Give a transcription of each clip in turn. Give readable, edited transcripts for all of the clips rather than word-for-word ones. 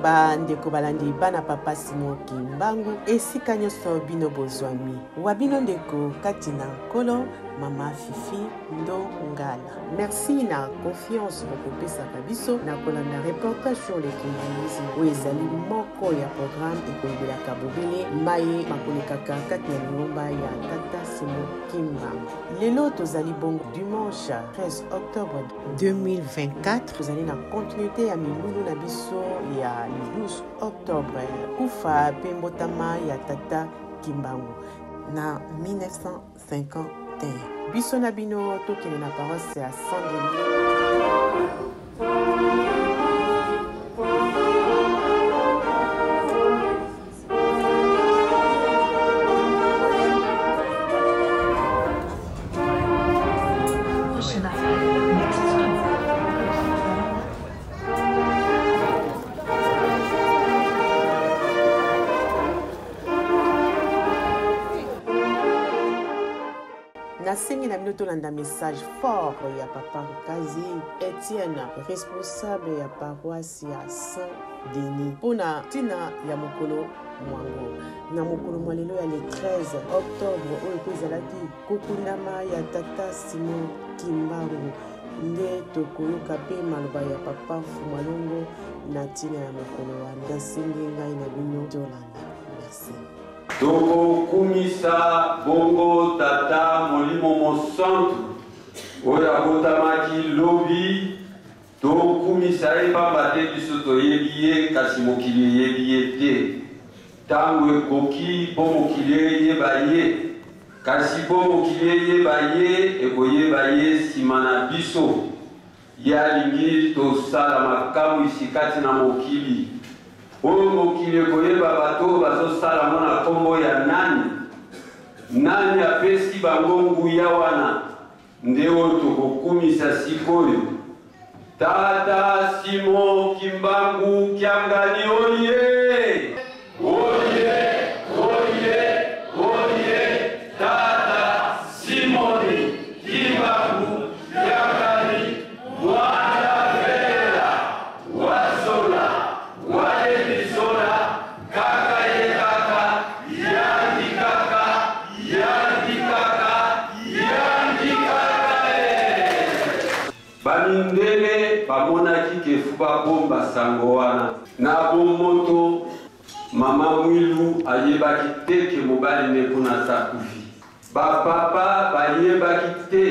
Mbote ba ndeko balandi bana papa Simon Kimbangu esika nyonso bino bozwami wa bino ndeko kati na Nkolo mama Fifi Ndongala. Merci na confiance bokopesaka biso na kolanda reportage sur le kimbanguisme oyo ezali moko ya programme ekolobelaka bobele maye makolekaka kati na lingomba ya tata Simon Kimbangu. Lelo tozali bongo dimanche 13 octobre 2024, tozali na continuité ya milulu na biso ya 12 octobre, kufa mpe mbotama ya tata Kimbangu na 1951. Biso na bino tokende na paroisse ya Saint-Denis. Nasengi na bino tolanda message fort ya papa Nkazi Etienne, responsable ya paroisse ya Saint-Denis, mpo na ntina ya mokolo mwango. Na mokolo mwa lelo ya le 13 octobre oyo mpe ezalaki kokundama ya tata Simon Kimbangu, nde tokoyoka mpe maloba ya papa Mfumalongo na ntina ya mokolo wana. Nasengi ngai na bino tolanda. Merci. Tokokumisa bongo Tata Molimo Mosantu oyo abotamaki lobi. Tokumisa ye pamba te biso toyebi ye, kasi mokili eyebi ye te. Tango ekoki mpo mokili eyeba ye, kasi mpo mokili eyeba ye, ekoyeba ye sima na biso. Ye alingi tosala makamwisi kati na mokili. Oyo mokili ekoyeba bato oyo bazosala yango na kombo ya nani? Nani apesi bango nguya wana? Nde oyo tokokumisa sikoyo. Tata Simon Kimbangu Kiangani oye! Oye! Oye! Oye! Tata Simoni Kimbangu Kiangani Mwana Vela Wazola Walebizola Kaka ye kaka Yangi kaka Yangi kaka Yangi kaka eh. Ba mindele bamonaki ke fu babomba sango wana. Na bomoto, mama Mwilu ayebaki te ke mobali ne kuna asi akufi. Ba papa bayebaki te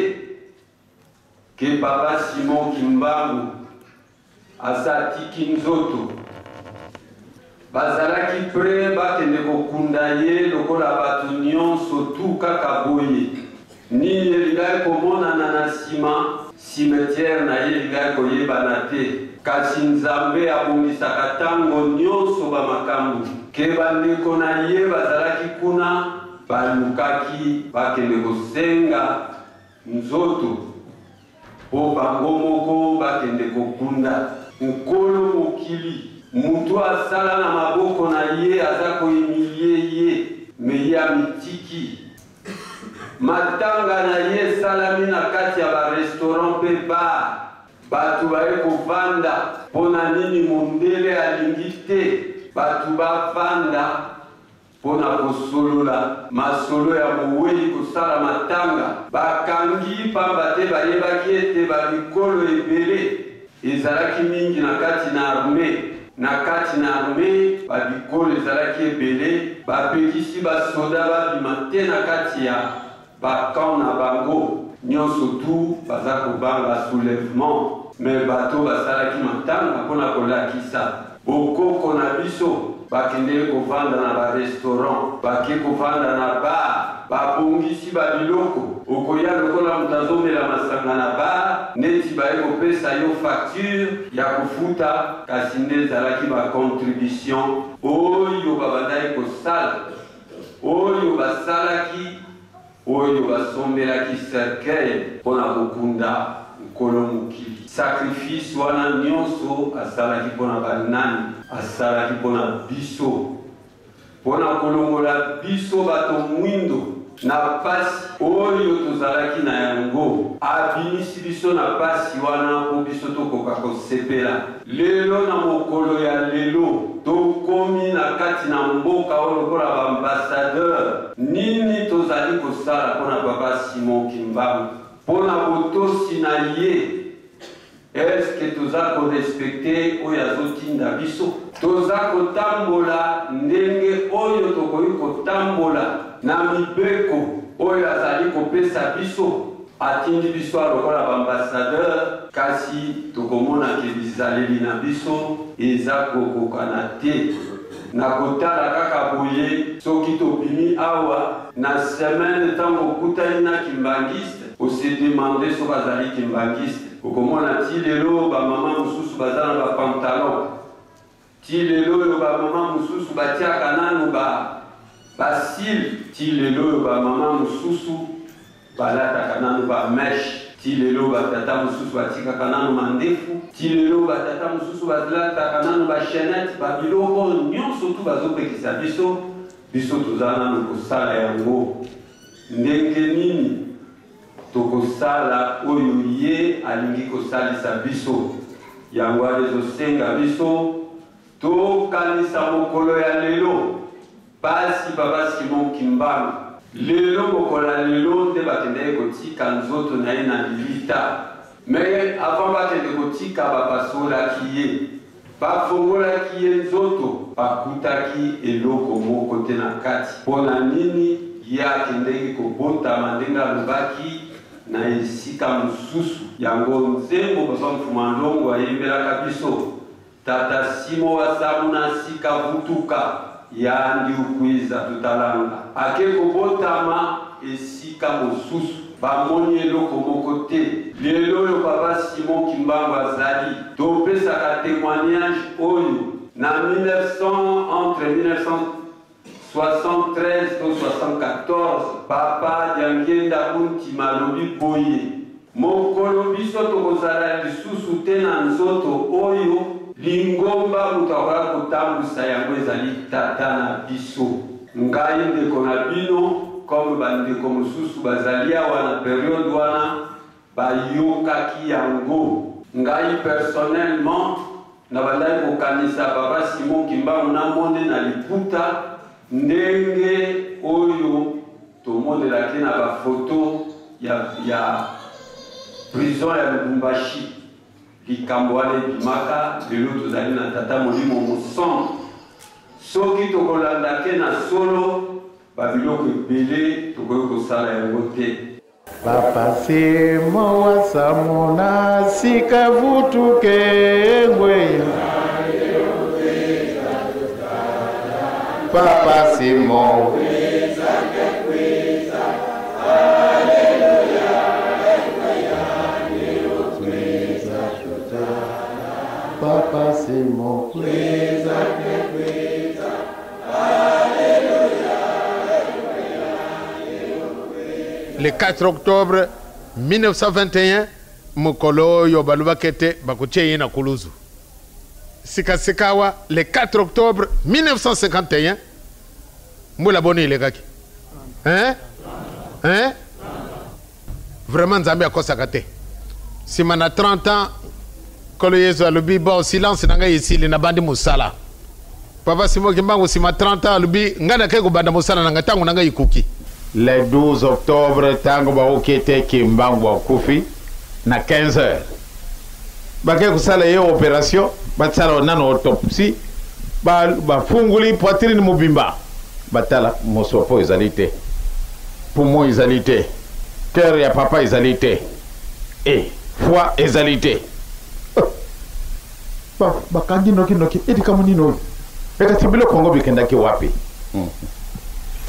ke papa Simon Kimbangu asi atiki nzoto. Bazalaki près bakende kokunda ye lokola bato nionso tout kaka boye. Nini elingaki komonana na sima, cimetière na ye elingaki koyebana te. Kasi Nzambe abongisaka tango nionso ba makambu. Ke ba ndeko na ye bazalaki kuna, balukaki bakende kosenga nzoto Po bango moko bakende kokunda. Nkolo mokili, mutu asala na maboko na ye aza ko humilier ye, mais ye amitiki. Matanga na ye esalami na kati ya ba restaurants pe bar. Batu baye kovanda. Pona nini mundele alingi te batu bavanda Mpo na kosolola masolo ya bowei kosala matanga, bakangi pamba te bayebaki ete ba bikolo ebele ezalaki mingi na kati na armee. Na kati na armee, ba bikolo ezalaki ebele, bapekisi ba soda babima te na kati ya Ba camps na bango nionso tout baza kobanga soulèvement mais bato basalaki matanga pona kolakisa bokoko na biso bakendeki kovanda na ba restaurant bake kovanda na bar babongisi ba biloko okoya lokola moto azomela masanga na bar neti baye kopesa yo facture ya kofuta kasi nde ezalaki ba contribution oyo babandaki kosala Oyo basalaki, oyo basombelaki cercueil mpo na kokunda Nkolo mokili. Sacrifice wana nionso asalaki mpo na ba nani? Asalaki mpo na biso, mpo na kolongola biso bato mwindo. na pasi oyo tozalaki na yango. Abimisi biso na pasi wana mpo biso tokoka kosepela. Lelo na mokolo ya lelo, tokomi na kati na mboka oyo lokola ba ambassadeur. Nini tozali kosala mpo na Papa Simon Kimbangu? Mpo na botosi na ye, est-ce que toza ko respecter oyo azotinda biso? Toza kotambola ndenge oyo tokoki kotambola na mibeko oyo azali kopesa biso? Atindi biso lokola ba ambassadeur, kasi tokomona ke bizaleli na biso eza kokokana te. Na kotala kaka boye, soki tobimi awa na semaine, ntango okutani na kimbangiste, ose demande soki azali kimbangiste. Okomona ti lelo bamama mosusu baza na bapantalon, ti lelo oyo bamama mosusu batiaka nanu basile, ti lelo oyo bamama mosusu balataka nanu bamèche, ti lelo batata mosusu batikaka nanu mandefu, ti lelo batata mosusu balataka nanu bachaînette. Babiloko nyonso tu bazopekisa biso, biso toza nanu kosala yango. Ndenge nini tokosala oyo ye alingi kosalisa biso? Yango wana ezosenga biso tokanisa mokolo ya lelo, pasi Papa Simon Kimbangu. Lelo, mokolo ya lelo nde bakendaki kotika nzoto na ye na lilita. Mais avant bakende kotika, bapasolaki ye, bafongolaki ye nzoto, bakutaki eloko moko te na kati. Mpo na nini? Ye akendeki kobotama ndenge alobaki na esika mosusu. Yango nzembo Papa Mfuma Ndongo ayembelaka biso: "Tata Simo wasamuna sika vutuka yandi ukwiza tutalanga." Ake kobotama esika mosusu, bamoni eloko moko te. Lelo oyo Papa Simon Kimbangu azali, topesaka témoignage oyo na 1900, entre 1973 to 74, Papa Diangienda Kuntima alobi boye: mokolo biso tokozala lisusu te na nzoto oyo, lingomba moto akoya kotambwisa yango ezali tata na biso. Ngai ndeko na bino, comme bandeko mosusu bazali awa, na période wana bayokaki yango. Ngai personnellement nabandaki kokanisa Papa Simon Kimbangu namonde na liputa ndenge oyo tomonelaki na bafoto ya prison ya Lubumbashi. Likambo wana ebimaka. Lelo tozali na tata Molimo Mosantu. Soki tokolanda te na solo, babiloko ebele tokoki kosala yango te. Papa Simo wasamuna sika vutuke ngwe. Papa Simon. Papa Simon. Le 4 octobre 1921, mokolo oyo balobaki ete bakotia ye na kuluzu. Sikasikawa, le 4 octobre 1951, mbula boni elekaki, hein? Hein? Vraiment, Nzambe akosaka te. Nsima na 30 ans, Nkolo Yesu alobi: "Bon, silence na ngai esili, nabandi mosala." Papa Simon Kimbangu, nsima 30 ans, alobi: "Ngai nakei kobanda mosala na ngai, ntango na ngai ekoki." Le 12 octobre, ntango baoki ete Kimbangu akufi na 15 heures, bake kosala ye opération, basala nano autopsie, bafunguli poitrine mobimba, batala mosopo ezali te, poumon ezali te, cœur ya papa ezali te, e foie ezali te. Bakangi nokinoki elikambo nini oyo ekati biloko yango bikendaki wapi?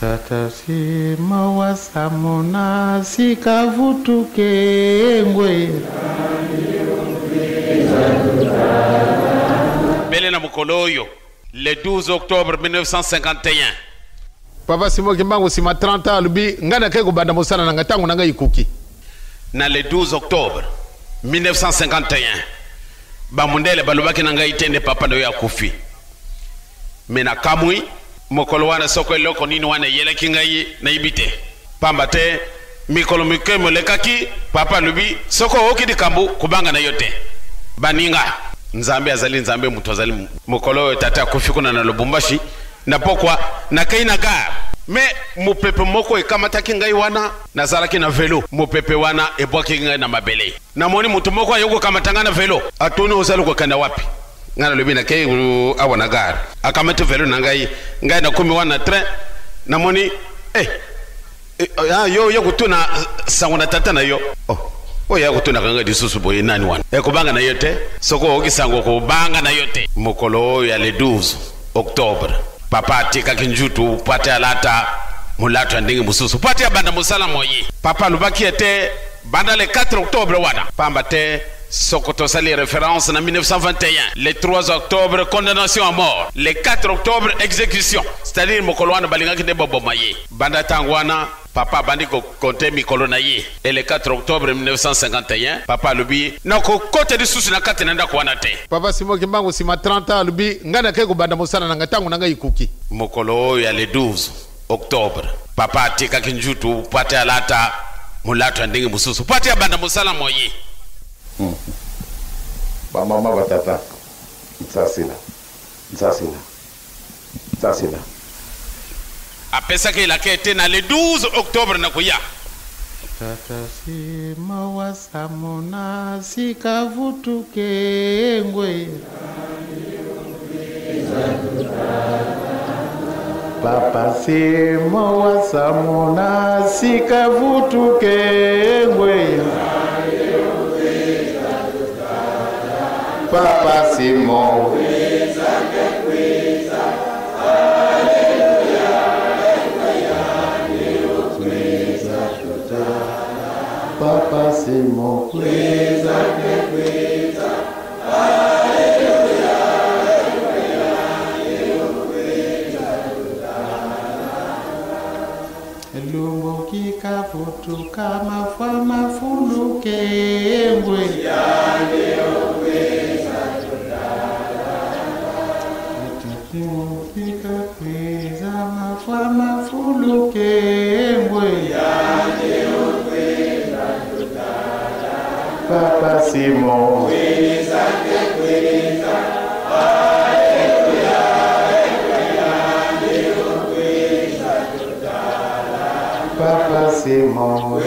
Tata Sima wasamuna sika vutuke ngwe. Bele na mokolo oyo, le 12 octobre 1951. Papa Simon Kimbangu, nsima 30 ans, alobi: "Ngai nakei kobanda mosala na ngai, ntango na ngai ekoki." Na le 12 octobre 1951, bamundele balobaki na ngai te nde papa na yo akufi. Me nakamwi mokolo wana, soko eloko nini wana eyelaki ngai, nayebi te. Pamba te mikolo mike molekaki, papa alobi soki oyoki likambo kobanga na yo te. Baninga, Nzambe azali Nzambe, moto azali mokolo oyo tata akufi kuna na Lubumbashi na pokwa nakei na gare me mopepe moko ekamataki ngai wana nazalaki na velo mopepe wana ebwakaki ngai na mabele namoni moto moko aye kokamata ngai na velo atuni ozali kokenda wapi ngai nalobi nakei awa na gare akamati velo na ngai ngai nakomi wana na train namoni eh, eh, ah, yo yo kotuna sango na tata na yo oh. oyo ya kotunaka ngai lisusu boye nani wana ekobanga na yo te soki oyoki sango kobanga na yo te mokolo oyo ya le 12 octobre papa atikaki njutu mpo ate alata molato ya ndenge mosusu mpo ate abanda mosala moye papa alobaki ete banda le 4 octobre wana pamba te soko tosali référence na 1921 le 3 octobre condamnation à mort le 4 octobre exécution c'est-à-dire mokolo wana balingaki nde baboma ye banda ntango wana papa abandi kokonte mikolo na ye e le 4 octobre 1951 papa alobi nakokota lisusu na kati na ndako wana te papa Simon Kimbangu nsima 30 ans alobi ngai nakei kobanda mosala na ngai ntango na ngai ekoki mokolo oyo ya le 12 octobre papa atikaki njutu mpo ate alata molato ya ndenge mosusu mpo ate abanda mosala moye bamama batata nsasila nsasila nsasila apesaki elaka ete na le 12 octobre nakoya Tata sima wasamona sikavutuke ngwe Papa sima wasamona sikavutuke ngwe Papa Simon Papa Simon kweza Lumbo kikavutuka mafwa mafuluke ngwe Kikakweza mafwa mafuluke ngwe Papa Simon Papa Simon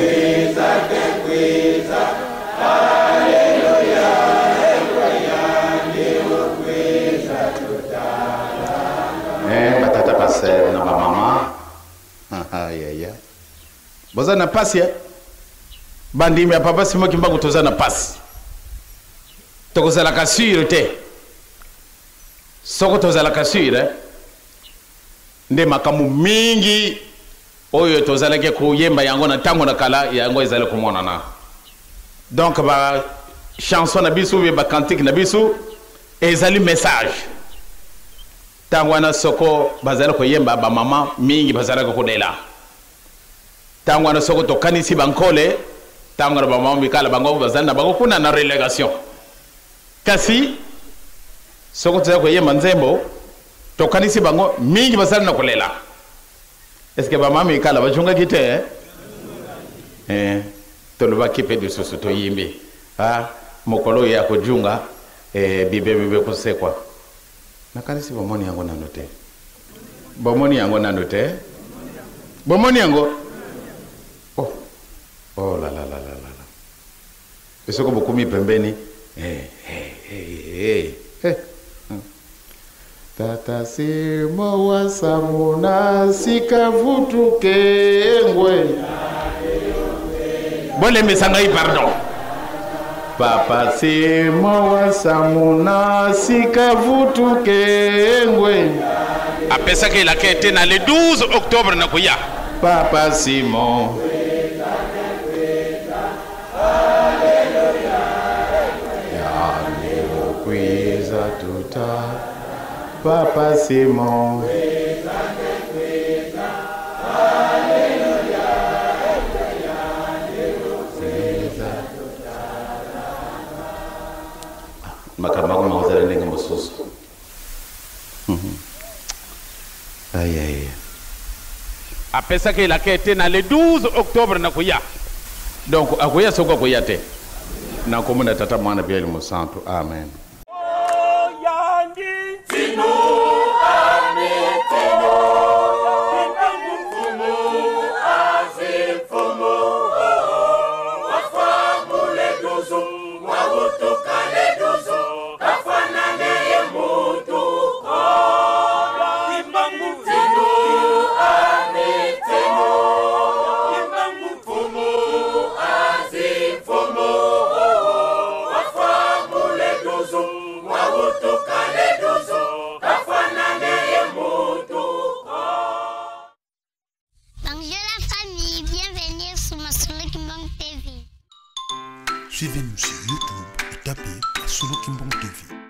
Eh, batata pasteur na bamama ayaya boza na pasi eh? bandimi ya papa Simon Kimbangu toza na pasi tokozalaka sure te soko tozalaka sure eh? nde makambo mingi oyo tozalaki koyemba yango na ntango na kala yango ezali komonana donc ba chanson na biso be ba cantique na biso ezali message ntango wana soko bazali koyemba bamama mingi bazalaki kolela ntango wana soko tokanisi bankole ntango na bamama mikala bango bazali na bango kuna na relégation kasi soko tozali koyemba nzembo tokanisi bango mingi bazali na kolela eske bamama mikala bajungaki te eh? Eh, tolobaki mpe lisusu toyimbi ah, mokolo oyo ya kojunga eh, bibembe bikosekwa nakanisi bomoni yango nano te bomoni yango nano te bomoni yango oh, oh la la la la la la esoko bokomi pembeni eh, eh, eh, eh, eh. Tata Simon wasamona sikavutuke ngwe bolembisa ngai pardon Papa Simon wasamona sikavutuke ngwe apesaki elaka ete na le 12 octobre nakoya Papa Simon Kwiza tuta Papa Simon makambo yango makozala ndenge mosusu ayaya Apesaki elaka ete na le 12 octobre nakoya. Donc akoya soko akoya te. Na nkombo na Tata, Mwana mpe Elimo Santu. Amen. Bonjour la famille, bienvenue sur Masolo Kimbang TV. Suivez-nous sur YouTube et tapez Masolo Kimbang TV.